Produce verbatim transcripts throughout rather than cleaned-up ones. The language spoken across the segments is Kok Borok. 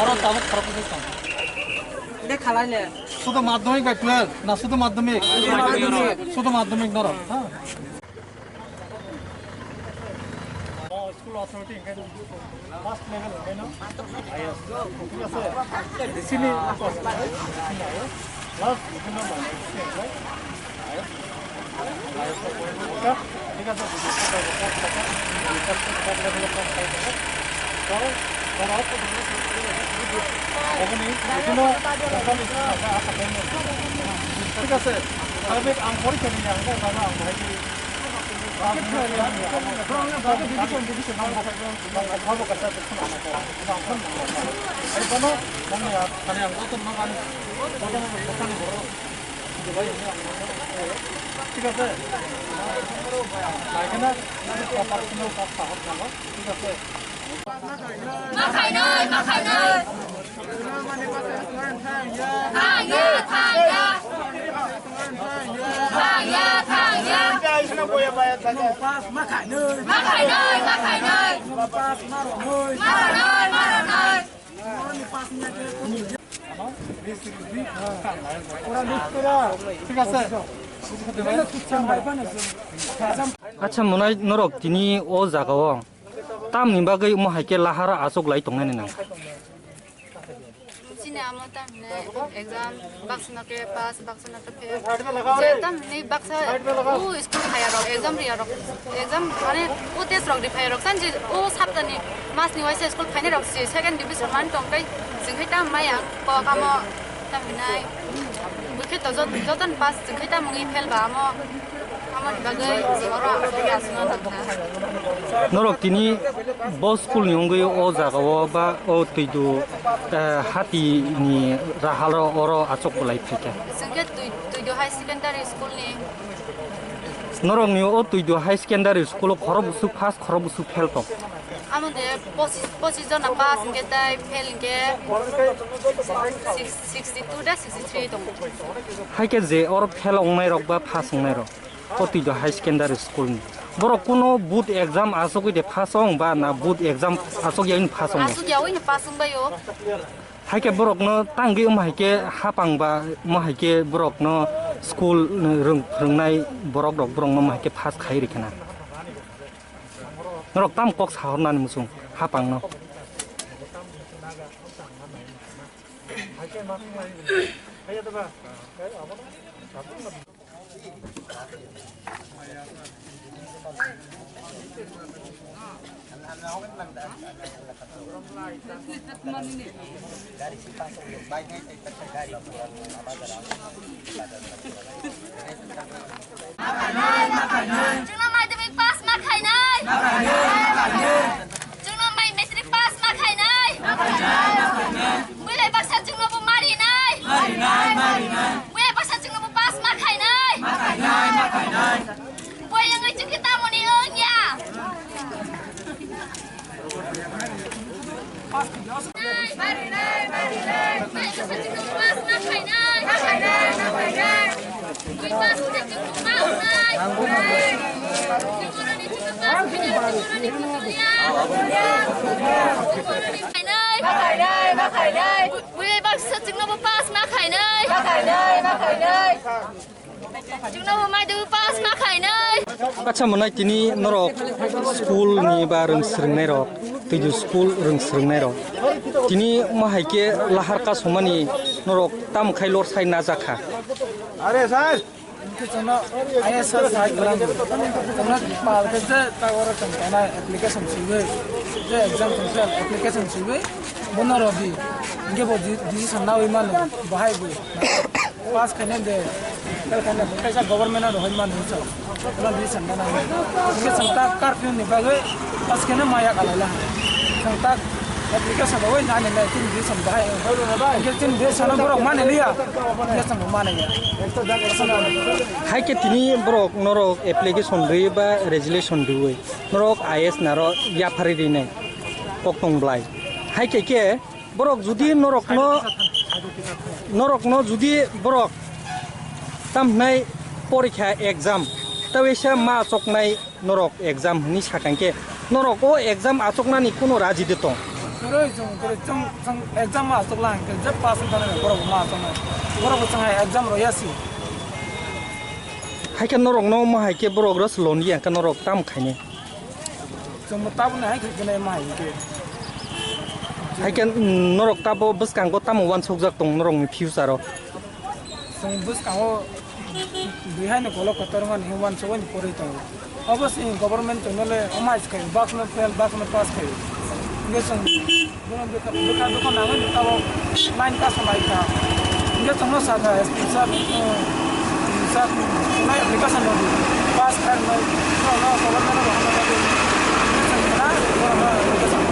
Oro tabuk khorok bwswk tong. De khalai le. Sudo madhyamik bai twelve na sudo madhyamik? Madhyamik. Sudo madhyamik norok, ha? School authority hwnkhe first level hwnkhe no I A S, thik ase? D C ni last hwnkhe no I A S, I A S, thik ase? Thik ase? Thik ase? Ang porikha ni ang ang bahai Ma khainai, ma khainai. Thang ya, thang ya. Thang ya, thang ya. Ma khainai, ma khainai. Ma rwnai, ma rwnai. Thik ase? Acha, mwnai norok tini o jaga o tamni bagwi omo hai khe lahar achuk lai tongnani nang? Chini amo tamni exam, baksa no khe pass, baksa no khe fail. Je tamni baksa o school phai rok, exam ri rok, exam mane o test rok ri phai rok, sanji o saptani mas ni waisa school phainai rok si second division man tong kai, jing khai tam maya kok amo tamni nai. Bukhe to jot-, joton pass jing khai tam wngwi fail ba amo. Norok tini bo school ni wngwi o jaga o ba o Twidu, eh, hati ni rahal ro oro achuk bolai phaikha. Chwngkhe Twi-, Twidu High Secondary School ni. Norok ni o Twidu High Secondary School o khorok bwswk pass, khorok bwswk fail tong? Amo de pochis, pochis jona pass hwnkhe tei fail hwnkhe six, sixty two de sixty three tongo. Hai khe je oro fail wngnai rok ba pass wngnai rok? O Twidu High Secondary School ni. Borok kuno board exam achugwi de pass ong ba na board exam achuk yaui pass ong? Achuk yaui pass ong bai o. Hai khe borok no tangwi omo hai khe hapang ba omo hai khe borok no school rwng-, rwngnai borok rok borok no omo hai khe pass khai rikhe na. Norok tam kok sahor nani muchung hapang no. Chwngno madhyamik pass ma khainai. Chwngno mai matric pass ma khainai. Bwlai baksa chwngno bo marinai. Bwlai baksa chwngno bo pass ma khainai. Boi wngwi chwngkhe tamoni wngya. Bwlai baksa chwngno bo pass ma khainai. Chwngno bo mai de pass ma khainai. Acha, mwnai tini norok school ni ba rwng swrwngnai rok, Twidu school rwng swrwngnai rok. Tini omo hai khe lahar kasumani norok tamo khai lor sai najakha? Are sir. Chwngno I A S sir sai gurang. Chwngno pal khe je ta oro chwng kana application siwi. Je exam chwng application siwi. Bono rodi. Inge bo di-, decision nawi mano. Bahai bo. Pass khaina de, fail khaina de, kaisa government no rohoi mani hinwi chwng. Bono decision nana hinwi. Hwnkhe chwng ta curfew ni bagwi pass khaina maya kalaila. Chwng ta application rwui nani nai chini decision bahai. Hwnkhe chini decision no borok mani liya. Hwnkhe chwng bo mani ya. Hai khe tini borok norok application rwi ba resolution rwi norok I A S naro yapharwi rinai kok tong blai. Hai khe khe Borok judi norokno, norokno judi borok tam hwnai porikha exam, ta waisa ma choknai norok exam hwnwi sakha hwnkhe Norok o exam achuknani kunu raji de tong? Kwrwi chwng, kwrwi chwng, chwng exam ma achukla hwnkhe je pass wngthana borok ma achuknai. Borok bo chwng hai exam rwya si. Haikhe norokno omo hai khe borok rw swlon ya hwnkhe norok tamo khainai? Chwngbo tabukni hai khe khenai ma hai khe. Haikhe, mm, norok tabo bwskango tamo uansukjak tong norokni future o? Chwng bwskango bihai ni kolok kotor wngmani hwnwi uansugwi ni pori tongo. Obo se government chwngno le omo hai se khaio, bakno fail, bakno pass khaio. Hwnkhe chwng bono bwkha, bwkha, bwkha nangwi ni tabok line kaso lai kha. Hwnkhe chwngno sa kha, S P sir, um, sir, um, chwngno application rw di, pass khairokno, chwngno government no rohorna bagwi. Hwnkhe chwng khna, bono application.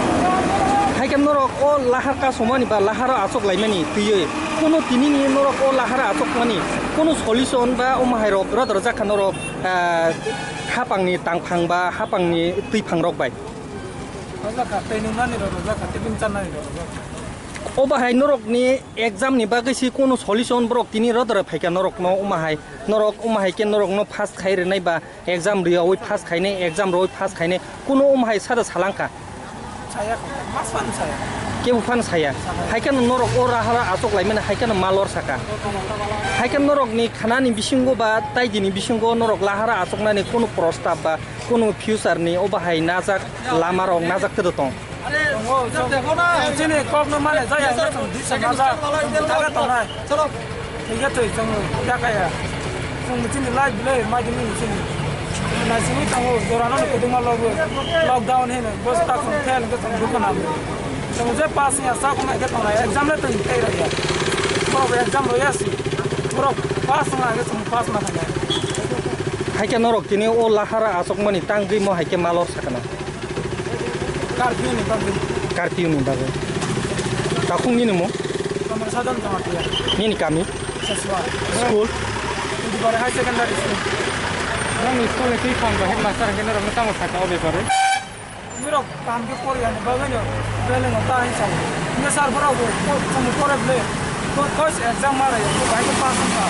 Hai khe norok o lahar kasumani ba laharo achuk laimani twiwi kunu tinini norok o laharo achukmani kunu solution ba omo hai rok roda rwjak kha norok, ah, hapangni tangphang ba hapangni twiphang rok bai. Rwjak kha, tei nungnani rok rwjak kha, tei bini charnani rok rwjak kha. O bahai norokni exam ni bagwi si kunu solution borok tini roda rw phaikha norokno omo hai, norok omo hai khe norokno pass khai rwnai ba exam rwyawi pass khainai, exam rwwi pass khainai, kunu omo hai sada salangkha. Saya kho, mas phano saya. Kebo phano saya. Saya. Hai kheno norok o lahara achuk laimani hai kheno malor saka. Hai kheno norokni khanani bisingo ba taidini bisingo norok lahara achuknani kunu prostab ba kunu future ni obo hai najak lama rok najak tedo tong. Chini kokno mane jaya, chini disa maja, jaga tongnai. Chalo. Hingke twi chwng yakaya. Chwng chini life belai maidini chini. Naisingwi tongo, jorano kwdwma logo. Lockdown hino, bos tak chwng fail hingke chwng dukha nang. Chwng je pass ya sa kuma hingke tongnai, exam le twi tei raya. Borok exam roya si. Borok pass wngna hingke chwng pass ma khanai. Hai khe norok tini o lahara achukmani tangwi mo hai khe malor sakana. Curfew ni bagwi. Curfew ni bagwi. Takhuk nini mung? Tamar Sadhan Jamatia. Nini kami? Saswa. School? Udibare High Secondary School. Nang school ni twi phang ba headmaster hingke norok no tamo sakha o bepare? Norok kam khe poriya ni bagwi no beleng no ta hin sa. Nge sir borok bo ko chamo pore ble. Ko ko exam mare ko bai ko pass sa.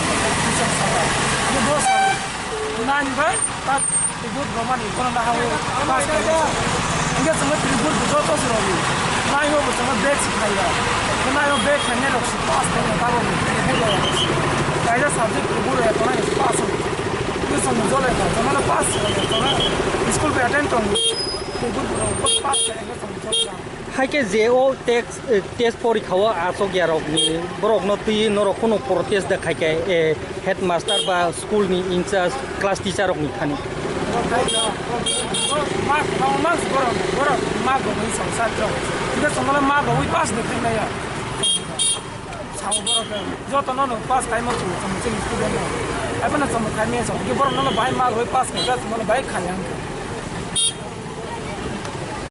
Bisa sa. Ni dos sa. Nine bai. Ribut romani kono na hawo pass khayo. Hingke chwngno ribut bo joto se rogo. Naio bo chwngno bag se khaiya. Naio bag khainai rok se pass khainai tabo ribut rok. Kaisa subject ribut rok tongnai se pass wng. Hingke chwngno jole kha, chwngno pass khainai, chwngno school bai attend tong. Ribut rok pass khainai chwngno jole kha. Hai khe je o test, eh, test porikha o achuk ya rok ni borok no twi norok kunu protest da khai khe, eh, headmaster ba school ni in charge class teacher rok ni thani. Joto no no pass khai mo chwng chwng student no. Ai phano chwng khai me chwng. Borok no no bai ma roi pass khai, chwng no bai khai ang.